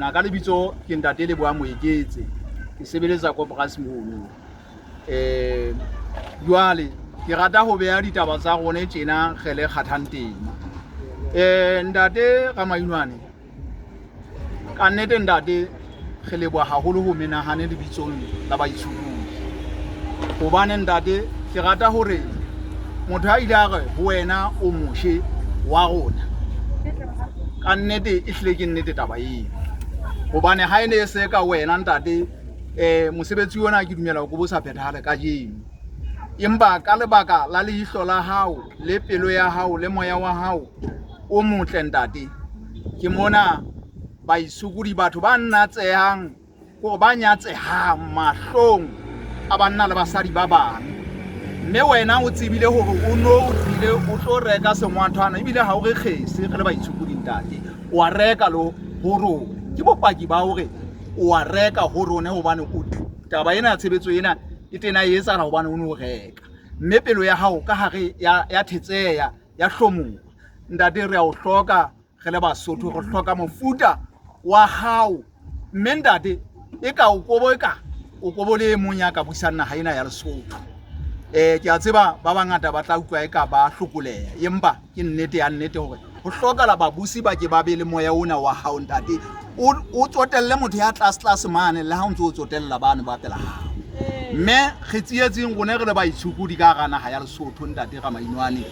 Na ka lebitso ke Ntate Lebohang Moeketse, ke sebeletsa koporasi mono. Jwale ke rata ho beha ditaba tsa rone tjena re le kgathang tema. Ntate Ramainwane, ka nnete ntate re leboha haholo ho menahane lebitsong la baitshokodi. Hobane ntate ke rata hore motho a ile a re ho wena o Moshe wa rona, ka nnete e hlile ke nnete taba eo. Hobane ha e ne e se ka wena ntate, mosebetsi ona ke dumela hore o bo sa phethahale kajeno. Empa ka lebaka la leihlo la hao le pelo ya hao le moya wa hao o motle ntate, ke mona baisokodi batho ba nnatsehang kore ba nyatsehang mahlong a banna le basadi ba bang. Mme wena o tsebile hore o no o tlile o tlo reka sengwathwana, ebile ha o re kgese re le baitshokodi ntate, o a reka le ho rona. Ke bopaki ba hore o a reka ho rona, hobane o taba ena ya tshebetso ena e tena e etsahala hobane o no reka. Mme pelo ya hao ka hare ya thetseya, ya hlomoha. Ntate re a o hloka re le Basotho, re hloka mofuta wa hao. Mme ntate e ka o kobo, e ka o kobo le e mong ya ka busang naha ena ya Lesotho. Ke a tseba ba bangata ba tla utlwa e ka ba hlokoleha, empa ke nnete ya nnete hore ho hlokala babusi ba ke ba be le moya ona wa hao ntate. O tsotelle motho ya tlase tlase mane, le ha o ntse o tsotella bane ba pela hao. Mme re tsietseng rone re le baitshokodi ka hara naha ya Lesotho ntate Ramainwane.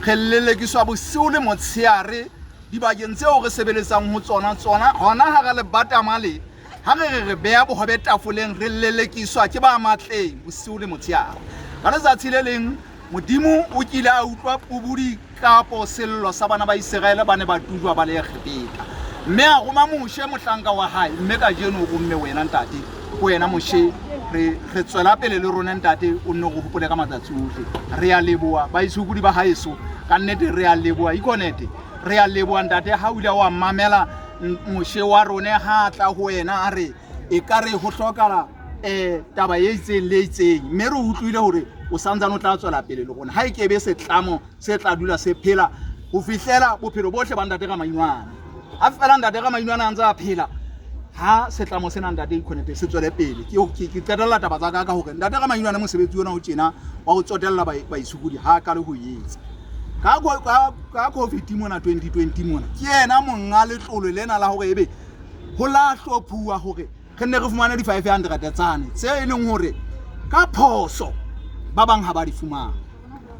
Re lelekiswa bosiu le motsheare dibakeng tseo re sebeletsang ho tsona, tsona hona hara lebatama le ha re re re beha bohobe tafoleng, re lelekiswa ke ba matleng bosiu le motsheare. Ka letsatsi le leng Modimo o kile a utlwa pubudi kapo sello sa bana ba Iseraele ba ne ba tujwa ba le Egepeta, mme a roma Moshe mohlanka wa hae. Mme kajeno o romme wena ntate, ho wena Moshe re re tswela pele le rona ntate, o nne o re hopole ka matsatsi ohle. Re a leboha baitshokodi ba haeso, ka nnete re a leboha Ikonete, re a leboha ntate ha o ile wa mamela Moshe wa rone ha a tla ho wena a re e ka re ho hlokala taba e itseng le itseng, mme re utlwile hore o santsane o tla tswela pele le rona. Ha e ke be setlamo se tla dula se phela ho fihlela bophelo bohle ba ntate Ramainwane. Ha fela ntate Ramainwane a ntse a phela, ha setlamo sena ntate Ikhonete se tswele pele. Ke qetella taba tsa ka ka hore ntate Ramainwane mosebetsi ona o tjena wa ho tsotella baitshokodi ha a qale ho etsa. Ka COVID mona 2020 mona, ke yena monga letlole lena la hore ebe ho la hlophuwa hore re nne re fumane di-500 tsane tse e leng hore ka phoso ba bang ha ba di fumana,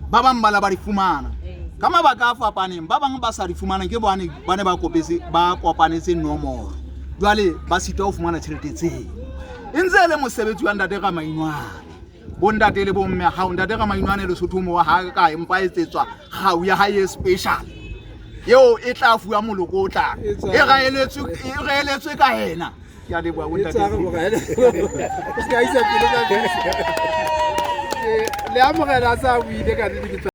ba bang ba la ba di fumana ka mabaka a fapaneng, ba bang ba sa di fumana ke bane ba ne ba kopetse, ba kopanetse nomoro, jwale ba sitwa ho fumana tjhelete tseo. E ntse e le mosebetsi wa ntate Ramainwane, bontate le bomme hao ntate Ramainwane Lesotho mo ha ka empa etsetswa kgau ya hae e special eo e tla fuwa moloko o tlang, e raeletswe ka yena. Ke a leboha bontate. Le amogela sa buile ka nnete ke.